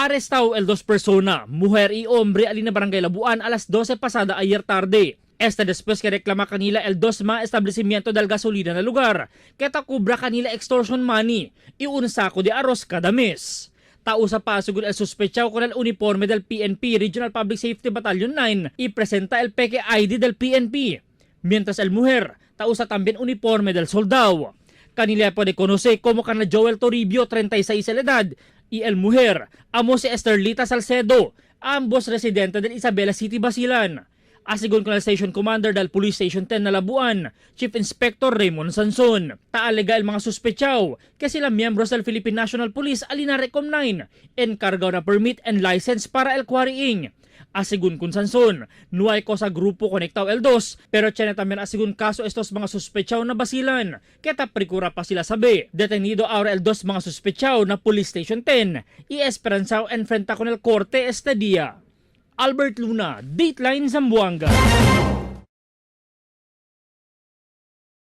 Arrestado el dos persona, mujer y hombre ali na Barangay Labuan alas 12 pasada ayer tarde. Esta después que reclama kanila el dos ma establecimiento del gasolina na lugar, keta kubra kanila extortion money y un saco de arroz cada mes. Tao sa pasugod el sospechado con el uniforme del PNP Regional Public Safety Battalion 9 y presenta el PK ID del PNP. Mientras el mujer, tausa también uniforme del soldado. Kanila puede conocer como kana Joel Toribio, 36 la edad, y el mujer, amo si Esterlita Salcedo, ambos residente del Isabela City, Basilan. Asigon con el Station Commander del Police Station 10 na Labuan, Chief Inspector Raymond Sanson. Taalega el mga suspetsaw que sila miyembros del Philippine National Police alina Recom 9, encargado na permit and license para el quarrying. Asigun kun Sanson, no hay cosa grupo konektado el 2, pero tiene también asigun caso estos mga suspetsaw na basilan. Keta prikura pa sila sabi. Detenido ahora el dos mga suspetsaw na Police Station 10 y esperanzao enfrenta con el corte este día. Albert Luna, Dateline Zamboanga.